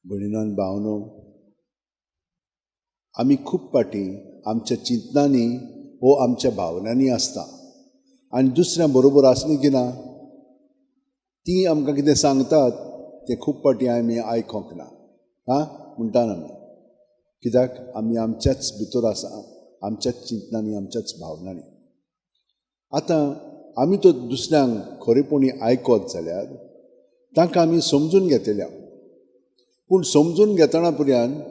भयणीनो भावनो, आमी खूब फावटी आमच्या चिंतनांनी वो आमच्या भावनांनी आसता आनी दुसऱ्यां बरोबर आसली की ना ती आमकां कितें सांगतात तें खूब फावटी आमी आयकोंक ना. आं म्हणटा आमी, कित्याक आमी आमच्याच भितर आसा, आमच्याच चिंतनांनी, आमच्याच भावनांनी. आतां आमी तर दुसऱ्यांक खरेपणी आयकत जाल्यार तांकां आमी समजून घेतल्या, पूण समजून घेतना पर्यंत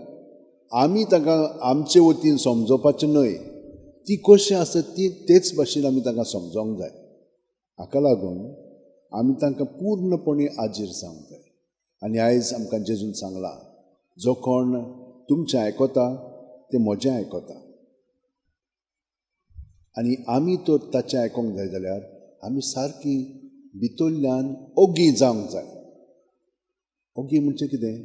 आमी तांकां आमचे वतीन समजोवपाचें न्हय, ती कशी आसता ती तेच भाशेन आमी तांकां समजोंक जाय. हाका लागून आमी तांकां पूर्णपणी आजीर जावंक जाय. आनी आयज आमकां जेजून सांगलां, जो कोण तुमचें आयकता तें म्हजें आयकता. आनी आमी तर ताचें आयकोंक जाय जाल्यार आमी सारकी भितरल्यान ओगी जावंक जाय. ओगी म्हणजे कितें?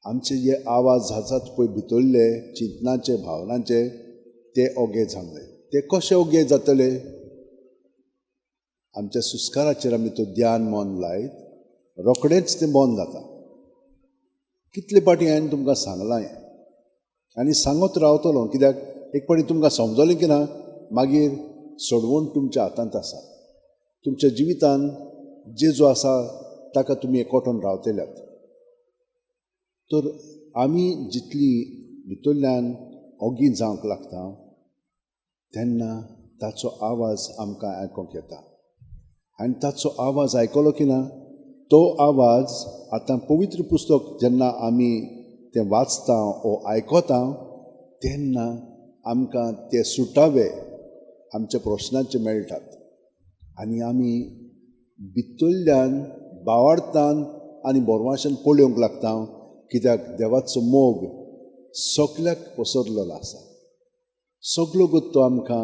आमचे जे आवाज आसात पळय भितरले चिंतनाचे, भावनांचे, ते ओगे जावंक जाय. ते कशे ओगे जातले? आमच्या सुस्काराचेर आमी तो ध्यान मन लायत रोखडेंच तें बंद जाता. कितले फावटी हांवें तुमकां सांगलां हें आनी सांगत रावतलो, कित्याक एक फावटी तुमकां समजलें की ना मागीर सोडवण तुमच्या हातांत आसा. तुमच्या जिवितान जेजू आसा ताका तुमी एकवटून रावतल्यात. तर आमी जितली भितरल्यान ओगी जावंक लागता तेन्ना ताचो आवाज आमकां आयकोंक येता. आनी ताचो आवाज आयकलो की ना तो आवाज आतां पवित्र पुस्तक जेन्ना आमी तें वाचता वो आयकता तेन्ना आमकां ते सुटावे आमच्या प्रश्नाचे मेळटात. आनी आमी भितरल्यान बावार्थान आनी बोरवाशान पळोवंक लागता, कित्याक देवाचो मोग सगल्याक पसरलेलो आसा. सगलो गो तो आमकां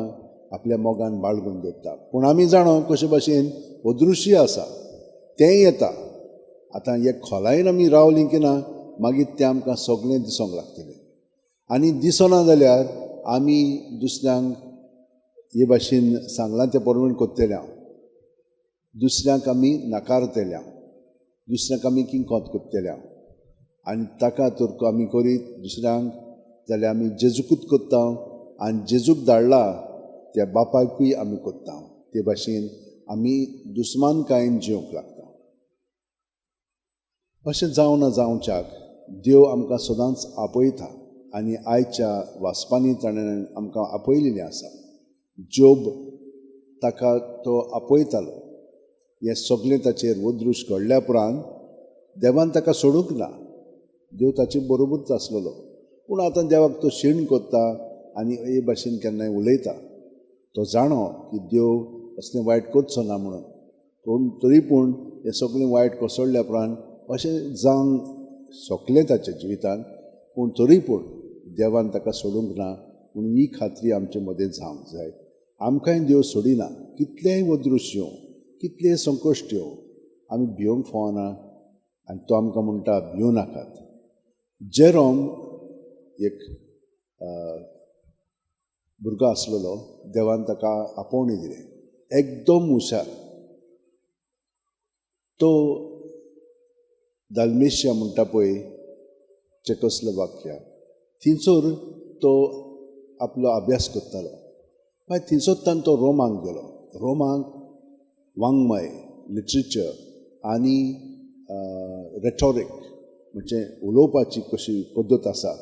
आपल्या मोगान बाळगून दवरता. पूण आमी जाणो कशे भाशेन अदृश्य आसा तेंय येता. आतां हे खोलायेन आमी रावलीं की ना मागीर तें आमकां सगळें दिसोंक लागतलें. आनी दिसना जाल्यार आमी दुसऱ्यांक हे भाशेन सांगलां तें परवण करतले हांव, दुसऱ्यांक आमी नाकारतले हांव, दुसऱ्यांक आमी किंकोत करतले हांव. आनी ताका तर आमी करीत दुसऱ्यांक जाल्यार आमी जेजूकूच करता आनी जेजूक धाडला त्या बापायकूय आमी करता. ते भाशेन आमी दुस्मानकायेन जिवंक लागता. अशें जावं ना जावच्याक देव आमकां सदांच आपयता. आनी आयच्या वाचपांनी ताणें आमकां आपयलेलें आसा. जोब ताका तो आपयतालो. हें सगळें ताचेर वदृश घडल्या उपरांत देवान ताका सोडूंक ना, देव ताचे बरोबरूच आसलेलो. पूण आतां देवाक तो शीण करता आनी हे भाशेन केन्नाय उलयता. तो जाणो की देव असलें वायट करचो ना म्हणून, पूण तरी पूण हें सगळें वायट कोसळ्ळ्या उपरांत अशें जावंक शकलें ताच्या जिवितान, पूण तरी पूण देवान ताका सोडूंक ना. म्हणून ही खात्री आमचे मदें जावंक जाय. आमकांय देव सोडिना. कितलेंय अदृश्य येवं, कितलेंय संकश्ट येवं, आमी भिवंक फावना. आनी तो आमकां म्हणटा भिवं नाकात. जेरोम एक भुरगो आसलेलो, देवान ताका आपोवणी दिलें. एकदम हुशार. तो दाल्मेशिया म्हणटा पळय चेकोस्लोवाकिया, थंयसर तो आपलो अभ्यास करतालो. मागीर थंयसरतान तो रोमाक गेलो. रोमाक वाङ्मय, लिटरेचर आनी रेटॉरीक म्हणजे उलोवपाची कशी पद्दत आसा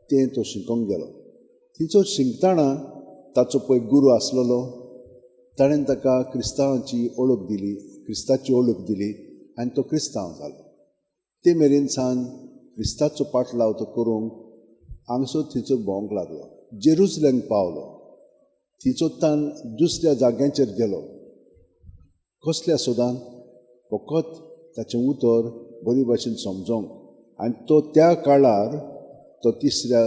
तें तो शिकोंक गेलो. थंयसर शिकतना ताचो पळय गुरू आसलेलो, ताणें ताका क्रिस्तांवाची वळख दिली, क्रिस्ताची वळख दिली आनी तो क्रिस्तांव जालो. ते मेरेन सावन क्रिस्ताचो पाटलाव तो करूंक हांगसर थंयसर भोंवंक लागलो. जेरुजलेम पावलो. थंयसरतान दुसऱ्या जाग्यांचेर गेलो. कसल्या सोदान? फकत ताचें उतर बरी भाशेन समजोंक. आनी तो त्या काळार तो तिसऱ्या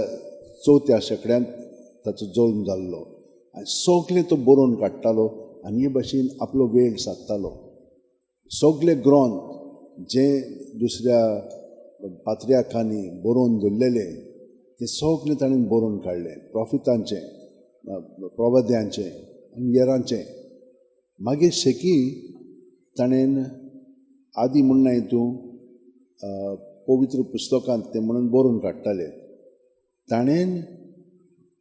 चवथ्या शेंकड्यांत ताचो जल्म जाल्लो. आनी सगळें तो बरोवन काडटालो आनी हे भाशेन आपलो वेळ सादतालो. सगळे ग्रंथ जे दुसऱ्या पात्र्याकांनी बरोवन दवरलेले ते सगळें ताणें बरोवन काडलें. प्रॉफितांचें, प्रवाद्यांचें आनी येरांचें. मागीर शेकी ताणें आदी म्हणना हितून पवित्र पुस्तकांत तें म्हणून बरोवन काडटाले. ताणें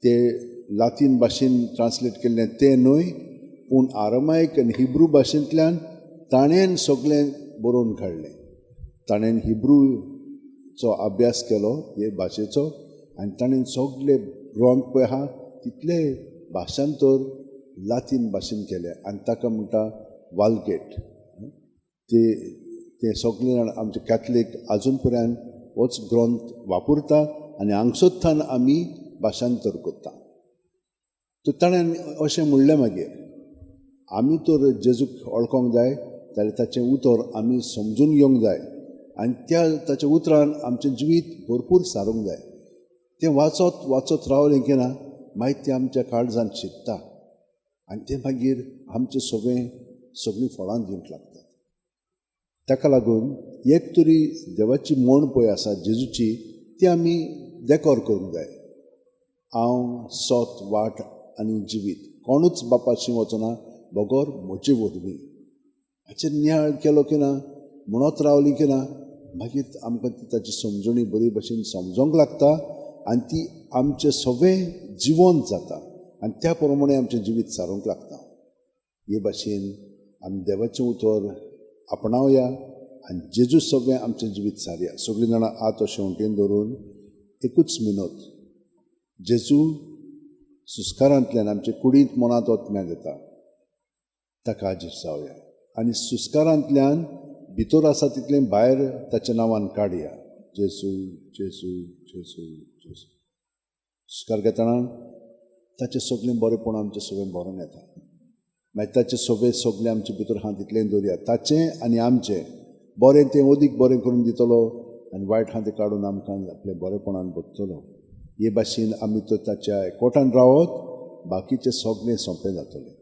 ते लातीन भाशेन ट्रान्सलेट केल्लें तें न्हय, पूण आरमायक आनी हिब्रू भाशेंतल्यान ताणें सगळें बरोवन काडलें. ताणें हिब्रूचो अभ्यास केलो हे भाशेचो आनी ताणें सगळे ग्रंथ पळय आहा तितले भाशांतर लातीन भाशेन केले आनी ताका म्हणटा वालगेट. ते ते सगळे जाण आमचे कॅथलीक आजून पर्यंत होच ग्रंथ वापरता आनी हांगसोत्थान आमी भाशांतर करता. तर ताणें अशें म्हणलें मागीर आमी तर जेजूक वळखोंक जाय जाल्यार ताचें उतर आमी समजून घेवंक जाय आनी त्या ताच्या उतरान आमचें जिवीत भरपूर सारूंक जाय. तें वाचत वाचत रावलें की ना मागीर तें आमच्या काळजांत शिकता आनी तें मागीर आमचें सगळें सगळीं फळां दिवंक लागतात. ताका लागून एक तरी देवाची म्हण पळय आसा जेजूची, ती आमी देकोर करूंक जाय. हांव सत वाट आनी जिवीत, कोणूच बापाशी वचना बगर म्हजे वरवीं. हाचेर नियाळ केलो की ना, म्हणत रावली की ना, मागीर आमकां ती ताची समजणी बरी भशेन समजोंक लागता आनी ती आमचें सगळें जिवन जाता आनी त्या प्रमाणे आमचें जिवीत सारूंक लागता. हे भाशेन आमी देवाचें उतर आपणावया आनी जेजू सगळें आमचें जिवीत सारया. सगळीं जाणां हात अशें वटेन धरून एकूच मिनत, जेजू सुस्कारांतल्यान आमचे कुडींत मनांत ओतम्या दिता, ताका हाजीर जावया आनी सुस्कारांतल्यान भितर आसा तितलें भायर ताच्या नांवान काडया. जेजू जेजू जेजू जेजू. सुस्कार घेतना ताचें सगळें बरेंपण आमचें सगळें भरून येता. मागीर ताचें सगळें सगळें आमचे भितर आहा तितलें दवरया. ताचें आनी आमचें बरें तें अदीक बरें करून दितलो आनी वायट आहा तें काडून आमकां आपल्या बरेपणान बदतलो. हे भाशेन आमी तर ताच्या एकवटान रावत बाकीचें सगळें सोंपें जातलें.